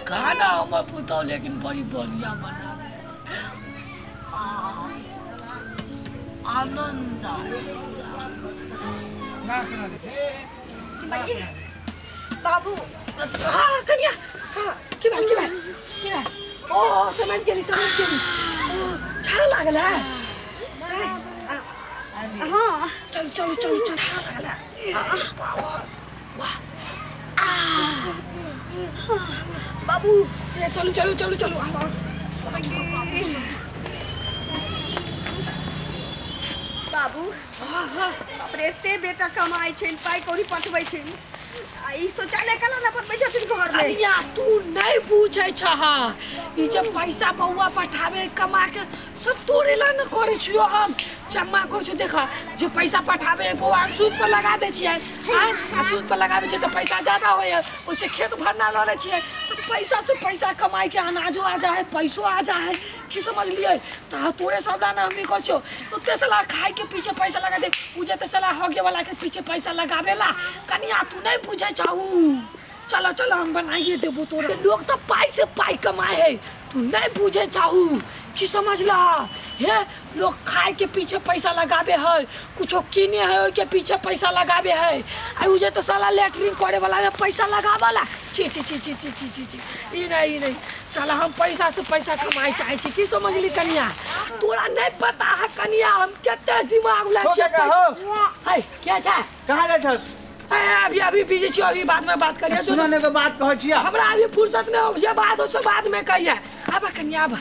खाना हमर पुतहु लेकिन बड़ी बढ़िया बनावे आनंद बाबू। हाँ कन्या हाँ की भेल की भेल की भेल ओ समझ गेली छाड़ा लागल है हाँ चल चल चल चल लागल है वाह बाबू चलू चलू चलू चलू बाबू। बाप रे एते बेटा कमाइ छनि पाइ कौड़ी पठबै छनि आ ई शौचालय केना ने बनबै छथिन घर में। कनिया तू नहीं पूछै छह ई जे पैसा बौआ पठावे कमा के सब तोरे ला न करै छियो हम जमा करै छियो। देखा जे पैसा पठावे बौआ हम सूद पर लगा दै छियै आ सूद पर लगाबै छियै तऽ पैसा ज्यादा होइए ओइसे खेत भरना लऽ लै छियै तऽ पैसा से पैसा कमाइ के अनाजो आ जा है पैसो आ जा है की समझलियै। तऽ तोरे सब ला न हमनी करै छियो ओते साला खाइ के पीछे पैसा लगा दे उ जे साला हगे वाला के पीछे पैसा लगावेला। कनिया तू नहीं बुझै छहु चलो चलो हम बनाइए देबो तोरा। लोग तो पाई से पाई कमाए है तू नहीं बुझे चाहू की समझला हे। लोग खाए के पीछे पैसा लगावे है कुछो किने है ओइ के पीछे पैसा लगावे है आ उ जे तो साला लैटरिन करे वाला में पैसा लगावला। छी छी छी छी छी छी छी छी ई नहीं साला हम पैसा से पैसा कमाए चाहे छी की समझली कनिया। तोरा नहीं पता है कनिया हम कते दिमाग वाला छियै। है क्या छै कहाँ जाइ छस? अभी अभी बिजी छियो अभी बाद में बात करिए। सुन ने बात कहै छियै हमरा अभी फुर्सत नहीं हो जे बात हो सो बाद में कहिए। आबा कनिया आबा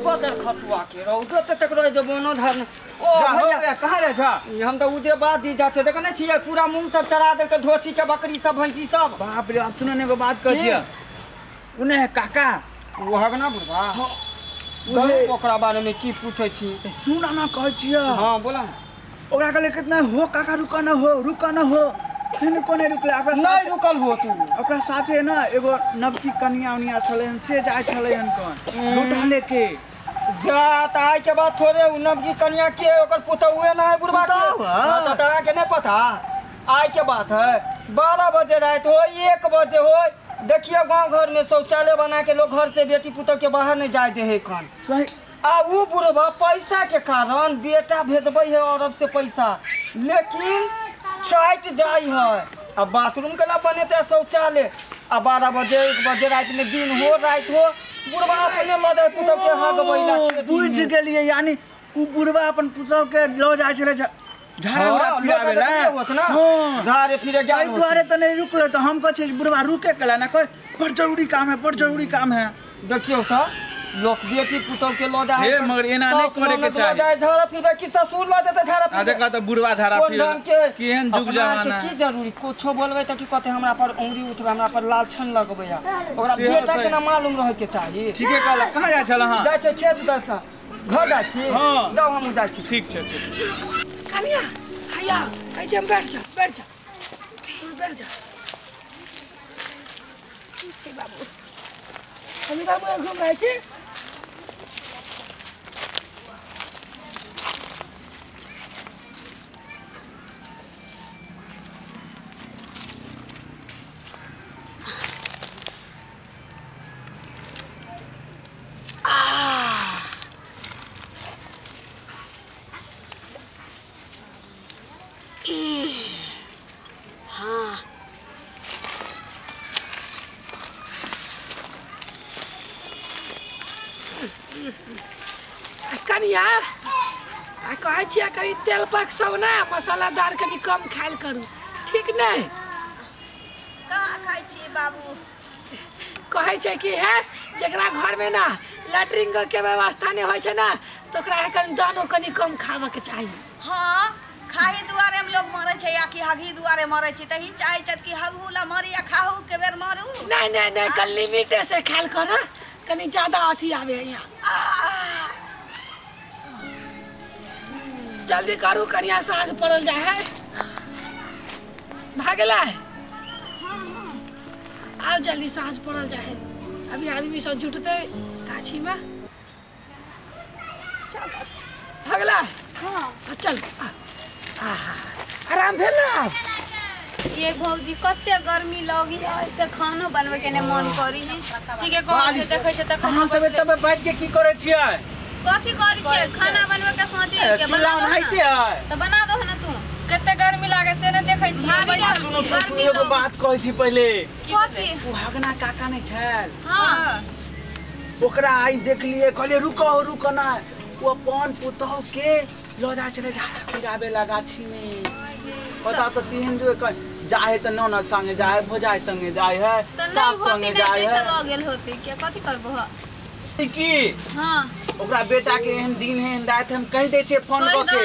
बदर खसुआ के रौद तक रह जे बोनो धर ओ भैया कहाँ रह छ? हम त उदे बाद दी जा छै देखने छियै पूरा मुंह सब चरा देलकै धोछी के बकरी सब भैंसी सब। बाप रे आप सुन ने एगो बात कहै छियै उने है काका ओ हगना बुढ़वा ओकरा बारे में की पूछै छी? सुन ना कहै छियै। हां बोला ओकरा कहले कितना हो काका रुका न हो रुका न हो फिर कोने रुकले ओकरा नहीं रुकल हो तू। ओकरा साथे ना एगो नवकी कनिया उनिया छलै हन से जाय छलै हन कन लोटा लेके जा त आइ के बाद थोड़े उ नवकी कनिया के ओकर पुतहुए ना है बुढ़वा के। हां त तोरा के नहीं पता आइ के बात है 12 बजे रात हो 1 बजे हो देखिए गांव घर में शौचालय बना के लोग घर से बेटी पुतह के बाहर नहीं जाए दे है कन सही। आ उ बुढ़वा पैसा के कारण बेटा भेजबै है अरब से पैसा लेकिन चाट जाय है आ बाथरूम के ना बनेते शौचालय आ 12 बजे 1 बजे रात में दिन हो रात हो बुढ़वा अपने ल जाय पुतह के हाथ बैला। बुझ गेलियै यानी उ बुढ़वा अपन पुतह के ल जाय छलै झाड़ा उड़ा फिरावेला हां झाड़े फिरे एहि दुआरे त नहीं रुकले त हम कहै छियै बुढ़वा रुके केला ना कोई बड़ जरूरी काम है बड़ जरूरी काम है। देखियौ त लोक बेटी पुतहु के ल जाय हे मगर एना नहीं करे के चाही। ल जाय झाड़ा फिरबे कि ससुर ल जेतै झाड़ा आ देखा त बुढ़वा झाड़ा फिर केहन जुग जमाना के की जरूरी कुछो बोलबै त की कहते हमरा पर उंगली उठबै हमरा पर लाल छन लगबै ओकरा बेटा के ना मालूम रहे के चाही। ठीके कहला। कहाँ जाइ छल अहाँ? जाइ छै खेत दस घर जाइ छी। जाउ हमहूँ जाइ छी। ठीक छै ठीक। कनिया हैया कहै छै हम बैठ जा बैठ जा बैठ जा। ठीक छै बाबू हम बाबू घूम रहल छी। कनिया आ कहै छियै कनि तेल पाक सब ने मसालादार कनि कम खायल करू ठीक नहीं? कहाँ खाइ छी बाबू? कहै छै कि हे जकरा घरमे ना लैट्रिन के व्यवस्था नहीं होइ छै ना तो ओकरा कनि दानो कनि कम खाबके चाही। हाँ खाही दुआरे में लोग मरे छै या कि हगही दुआरे मरे छै तही चाहे छै कि हगहू ला मरी या खाहू के बेर मरू। नहीं नहीं नहीं कल लिमिट से खायल कर कनि ज्यादा अथी आवे है यहाँ। जल्दी करू कनिया साँझ पड़ल जाए है भागला है। आओ जल्दी साँझ पड़ल जाए है अभी आदमी सब जुटते गाछी में। भागला हाँ चल। आहा आराम भेल ना? ये भौजी कते गर्मी लगी है से खानो बनवे के ने मन करी है। ठीक है कहै छै देखै छै तखन अहाँ सब एतऽ बैठ के की करै छियै? कथी करै छियै? खाना बनवे के सोचे के बना दो ना। त बना दो ना तू। कते गर्मी लागे से ने देखै छियै। सुनो एगो बात कहै छी पहिले। कथी? ओ हगना काका नै छल। हां ओकरा आई देखलिए कहलिए रुको रुको ना, ओ अपन पुतहु के ल जा चले झाड़ा पिराबे ला गाछी में। बताओ तो तीन जो जाए त ननद संगे जाए, भौजाई संगे जाए है, सास संगे जाए है। त गेल होते के कथी करबो ह की? हां ओकरा बेटा के एहन दिन है एहन रात हम कहि दै छियै फोन क के।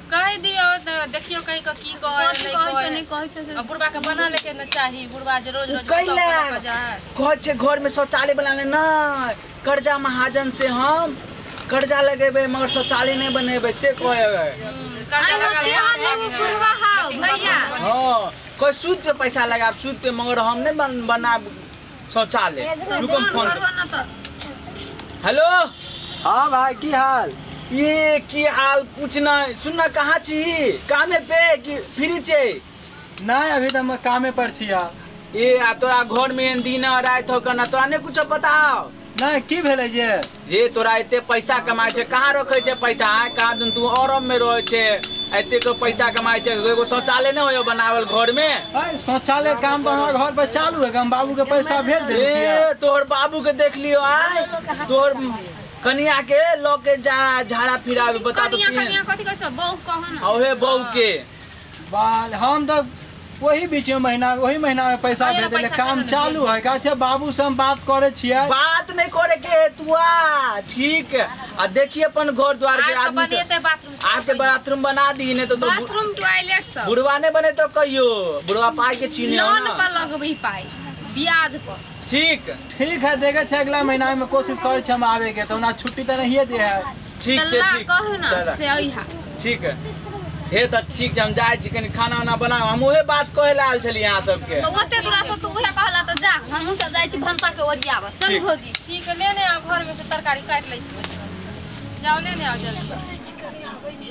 कहि दियो त देखियो कहि क की कहै छै नहीं कहै छै से। बुढ़बा के बना ले के न चाही, बुढ़बा जे रोज रोज कहै छै घर में शौचालय बनाले न, कर्जा महाजन से हम कर्जा लगेबै मगर शौचालय नहीं बनेबै से कहै। कर्जा लगा बुढ़वा हां भैया। हां कोई सूद पे पैसा लगाब सूद पे मगर हम नहीं बनाब शौचालय। रुकम फोन कर। हेलो हां भाई की हाल? ये की हाल कुछ नहीं। सुनना कहाँ छी? कामे पे कि फ्री छे? नहीं अभी तो हम कामे पर छी यार। ए आ तोरा घर में एहन दिन और रात हो कना तोरा नहीं कुछ बताओ? नहीं की भेलै जे? जे तोरा एते पैसा कमाय छे कहाँ रखे छे पैसा? आय कहाँ दिन तू अरब में रहे छे एते के पैसा कमाय छे, एगो शौचालय नहीं होयो बनावल घर में? अरे शौचालय काम तो हमरा घर पर चालू है, हम बाबू के पैसा भेज दे छियै। ए तोहर बाबू के देख लियो आय तोहर कनिया के ल के जा झाड़ा फिरावे। बता तो कनिया कथि कहै छौ? बहू कह ना। ओहे बहू के बाल हम तो वही बीच में महीना वही महीना में पैसा भेज देले, काम चालू है। कहै बाबू से हम बात करे छियै। बात नहीं करे के तू आ ठीक आ देखिए अपन घर द्वार के आदमी से आपके बाथरूम बना दी ने तो बाथरूम टॉयलेट सब बुढ़वा ने बने तो कहियो बुढ़वा पाई के छीने लोन पर लगबी पाई ब्याज पर। ठीक ठीक है देखे छै अगला महीना में कोशिश करे छै हम आवे के, तो ना छुट्टी त नहीं दे है। ठीक छै ठीक कहू ना से अइहा। ठीक है हे त ठीक छै हम जाय छी कनी खाना उना बनाओ। हम ओहे बात कहे ला आयल छली अहाँ सबके। त ओते दूरा से तू उहे कहला त जा हमहु सब जाय छी भनसा के ओरियाब। चल भौजी ठीक है ले ने आओ घर में से तरकारी काट लै छी जाओ ले ने आओ जल्दी। कनी आबै छी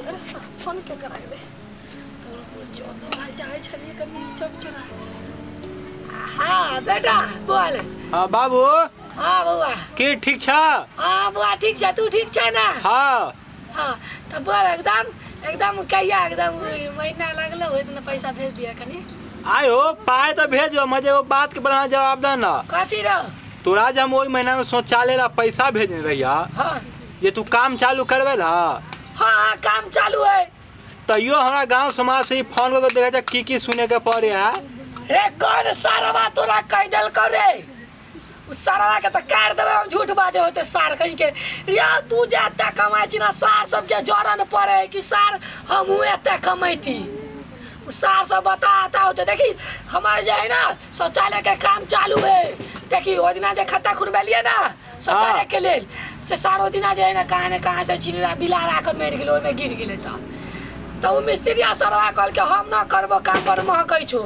फोन के करा दे तोर पर चौदह भाई जाय छलिए कनी चौक चौरा। हां बेटा बोल। हां बाबू। हां बउआ की ठीक छा? हां बउआ ठीक छा, तू ठीक छा ना? हां हां त बोल एकदम एकदम कहिया एकदम महीना लागलो इतना पैसा भेज दिया कनी। आयो पाए तो भेजो मजे वो बात के बना जवाब दे ना। कथी रो? तोरा जे हम ओई महीना में शौचालय ला पैसा भेजने रहिया। हां ये तू काम चालू करबे ला? हां काम चालू है। तैयो हमरा गांव समाज से फोन करके देखा की की सुने के पड़े है। रे कौन सारवा तोरा कह देल करे? उ सारवा के त काट देबे हम झूठ बाजे होते सार कहीं के। रे तू जे एते कमाइ छी ना सार सब के जरन पड़े कि सार हमहू एते कमैती। उ सार सब बता आता होते देखी हमारे जे है ना शौचालय के काम चालू है। देखी ओ दिना जे खत्ता खुरबेलिए ना शौचालय के लेल से सारो दिना जे है ना कहाँ ने कहाँ से छिनरा बिलारा के मरि गेलै ओहिमे गिर गेलै त उ मिस्त्रिया सरवा कहल के हम ना करबो काम पर महकै छो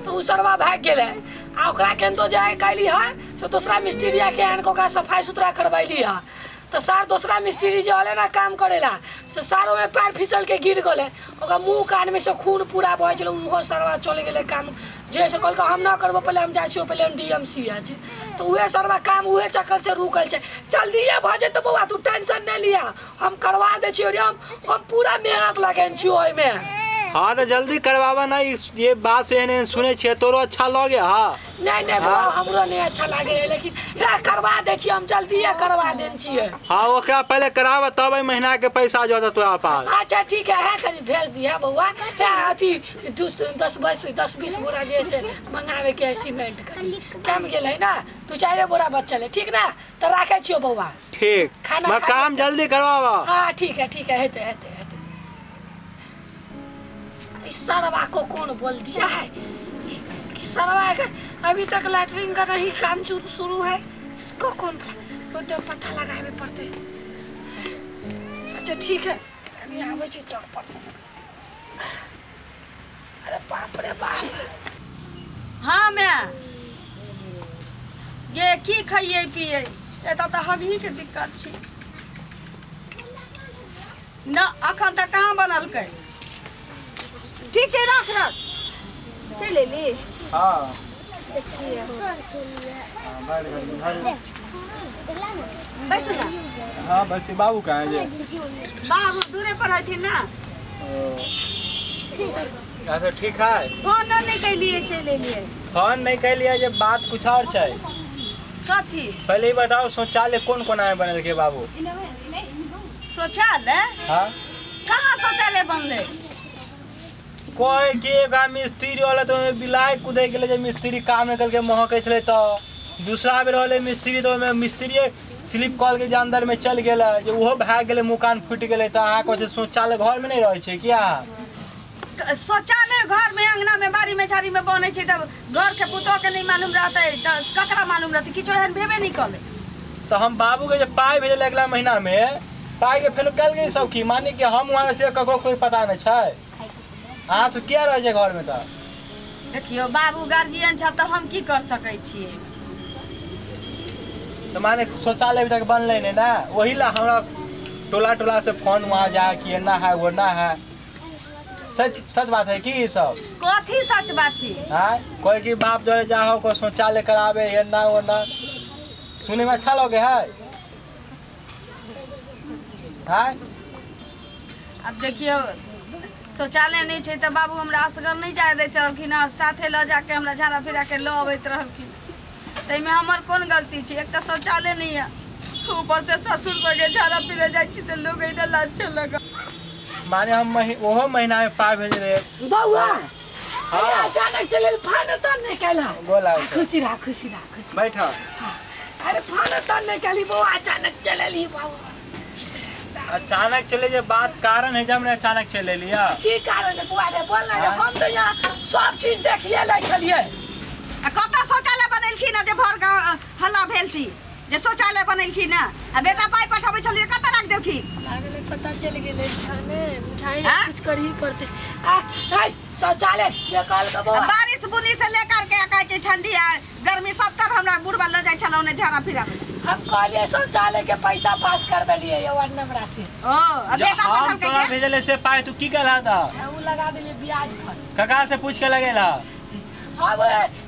त उ सरवा भाग गेलै। आ ओकरा केन तो जाय कैली है से दूसरा मिस्त्रिया के आन के ओकरा सफाई सुथरा करबैली है त सार दूसरा मिस्त्री जे हले ना काम करेला से सारो में पैर फिसल के गिर गेलै, ओकरा मुंह कान में से खून पूरा बहै छलै। उहो सरवा चल गेलै काम जे से कहलकै हम ना करबो पहिले हम जाइ छियो पहिले हम डीएमसी अछि त उहे सरवा काम उहे चक्कर से रुकल छै। जल्दीए भ जेतौ बौआ तू टेंशन नहीं लिया हम करवा दै छियो रे हम पूरा मेहनत लगेने छियो ओहिमे। हाँ तो जल्दी करवावा ना ये बात से एने सुने छियै तोरो अच्छा लगे? हाँ नहीं नहीं बौआ हमरो नहीं अच्छा लागे है लेकिन करवा दै छियै हम जल्दीए करवा देन छियै। हाँ ओकरा पहले करावा तब एहि महीना के पैसा जतौ तोरा पास। अच्छा ठीक है कनी भेज दिया बौआ। अथी 10-20 बोरा जे से मंगावे के है सीमेंट कनी कम गेल है ना 2-4 बोरा बचल है। ठीक ना त राखे छियो बौआ। ठीक खाना काम जल्दी करवावा। हाँ ठीक है हेते हेते हेते। इस सरवा को कौन बोल दिया है कि सरवा का अभी तक लैटरिन का नहीं काम शुरू है, इसको कौन तो पता लगावे पड़ते। अच्छा ठीक है कनी आवे छी चौक पर से। अरे बाप रे बाप। हाँ मैं ये की खाइए पिए एतऽ तऽ हगही के दिक्कत छी न अखन तक कहाँ बनलकै। ठीक छै रख रख चलि एली। हां देखिए हां बैठ गेल बैस ना। हां बस बाबू कहाँ जे? बाबू दूरे पर हथिन ना। अच्छा ठीक है। फोन नहीं कैलिए चलि एलिए। फोन नहीं कैलिए जे बात कुछ और छै। कथी? पहले ही बताओ शौचालय कौन कोना में बनल के बाबू? शौचालय? हां कहाँ शौचालय बनले? कोई के एगो मिस्त्री वाला तो बिलाय कुदे गेले जे मिस्त्री काम निकल के महकै छले त दूसरा बेर होले मिस्त्री तो ओमे मिस्त्री स्लिप कॉल के अंदर में चल गेल जे ओहो भाग गेले मुकान फूट गेले त अहाँ कहै छै शौचालय घर में नहीं रहै छै क्या? शौचालय घर में अंगना में बाड़ी में झाड़ी में बनै छै तब घर के पुतोह के नहीं मालूम रहतै त ककरा मालूम रहतै? किछो एहन भेबे नहीं कले। तो हम बाबू के जे पाई भेजल अगला महीना में पाई के फेन कल गई सब की माने कि हम वहाँ से ककरो कोई पता नहीं छै। अहाँ सब किया रहै छै घर में त? देखियो बाबू गार्जियन छ त हम की कर सकै छियै? तो माने शौचालय अभी तक बनलै नहीं ना, वही ला हमरा टोला टोला से फोन वहाँ जा कि एना है वो ना है। सच सच बात है कि सब? कथी सच बात छी? हाँ कोई की बाप जो जाओ को शौचालय करावे ये ना वो ना सुने में अच्छा लगे है। हाँ अब देखियो शौचालय नहीं छै त बाबू हमरा असगर नहीं जाय दैत रहलखिन, साथे ल जाके हमरा झाड़ा फिरा के ल अबैत रहलखिन। ताहिमे हमर कोन गलती छै? एक तऽ शौचालय नहीं है, ऊपर से ससुर संगे झाड़ा फिरे जाइ छी तऽ लोग एना लाज लगा। माने हम ओहो महीना में पाई भेज रहे बउआ। अरे अचानक चले फान त नहीं कैला। बोला खुशी रहा खुशी रहा खुशी बैठ। अरे फान त नहीं कैली बउआ अचानक चलेली बाबू। अचानक चले जे बात कारण है जब हमने अचानक चले लिया। की कारण है बुआ रे बोल ना। हम तो यहाँ सब चीज देखिए लै छलिए। आ कत शौचालय बनेलखिन जे भर गाँव हल्ला भेल छी जे शौचालय बनेलखिन आ बेटा पाई पठाबै छलिए कत राख देलखिन? लागले पता चल गेलै खाने बुझाइ कुछ करही पड़ते। आ शौचालय के कहल के बउआ? बारिश बुनी से लेकर के कहै छै ठंडी आ गर्मी सब तर हमरा बुढ़बा ल जाइ छलौ ने झाड़ा फिराबै। हम कहलिए शौचालय के पैसा पास कर देलिए ये वार्ड नंबर से। ओ आ बेटा पठाल के तोरा भेजले से पाई तू की कहला था? उ लगा देलिए ब्याज पर। कका से पूछ के लगेला? अब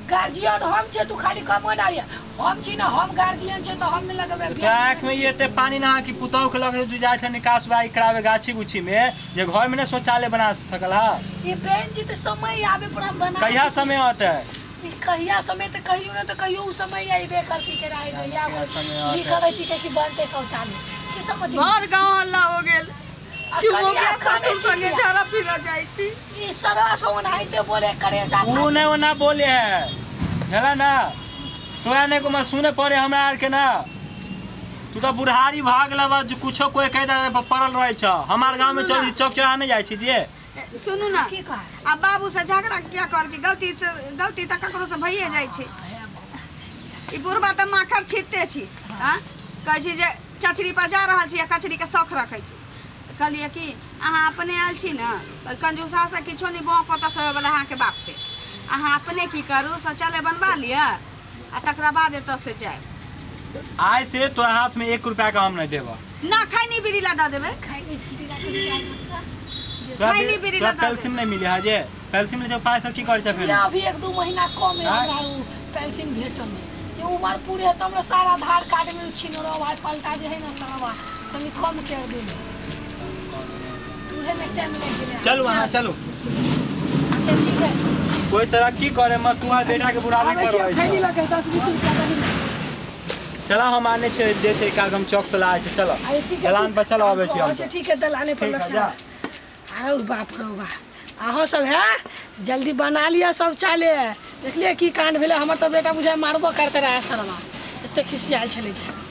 गार्जियन हम छे तू खाली कमा डालिए हम छी ना हम गार्जियन छे तो हम नहीं लगबे। आँख में ये एते पानी ना कि पुतौह के लगे तू जाय छै निकास बाई करावे गाछी गुछी में जे घर में ने शौचालय बना सकल हा। ये बेन जी तो समय आवे पर हम बना। कहिया समय होते? कहिया समय तो कहियो ना तो कहियो उ समय आइबे करती के रहे जइया की कहै छी कि बनते शौचालय की समझ भर गांव हल्ला हो गेल कि वो ससुर संगे झाड़ा फिरा जाइ छी। ई सरा सो ओनाहिते बोले करे जा उ नै ओना बोले है भेला ना तोरा नै को म सुने पड़े हमरा आर के ना। तू तो बुढ़ारी भाग लबा जो कुछो कोई कह दे पड़ल रहै छ। हमार गांव में चल चौक चौराहा नहीं जाइ छी जे। सुनू ना की कह आ बाबू से झगड़ा किया कर छी? गलती से गलती त ककरो से भइए जाइ छै। ई बुढ़बा त माखर छिटते छी। हां कहै छी जे चचरी पर जा रहल छी आ कचरी के शौख रखै छी। कहलिए कि अहाँ अपने आयल छी ना कंजूसा से किछो नहीं बौआ पता से वाला अहाँके बाप से अहाँ अपने की करू शौचालय बनवा लिअ आ तकरा बाद एतऽ से जायब। आइ से तोरा हाथ में 1 रुपया का हम नहीं देबा ना। खैनी बीड़ी ला दऽ देबै। खैनी बीड़ी ला के चाय नाश्ता खैनी बीड़ी ला दऽ पेंशन नहीं मिले है जे पेंशन ले जो पाई सब की करै छै फेर? अभी 1-2 महीना कम है हमरा उ पेंशन भेटल जे उमर पूरे है त हमरा सारा आधार कार्ड में छिनरो भाई पलटा जे है ना सारा तनी कम कर देले उहे में टाइम लग गेलै। चलू अहाँ चलू। अच्छा ठीक है कोई तरह की करे मत तू बेटा के बुराबी कर खैनी लगे 10-20 रुपया दही। चला हम आने छे जे छै काल हम चौक से लाए छै। चलो दलान पर चलो आबै छी हम। अच्छा ठीक है दलाने पर लग जा। आउ बाप रे बाप अहाँ सब है जल्दी बना लिया शौचालय। देखलिए की कांड भेलै हमर तो बेटा बुझाय मारबो करते रहे सरवा एते खिसियाल छलै जे।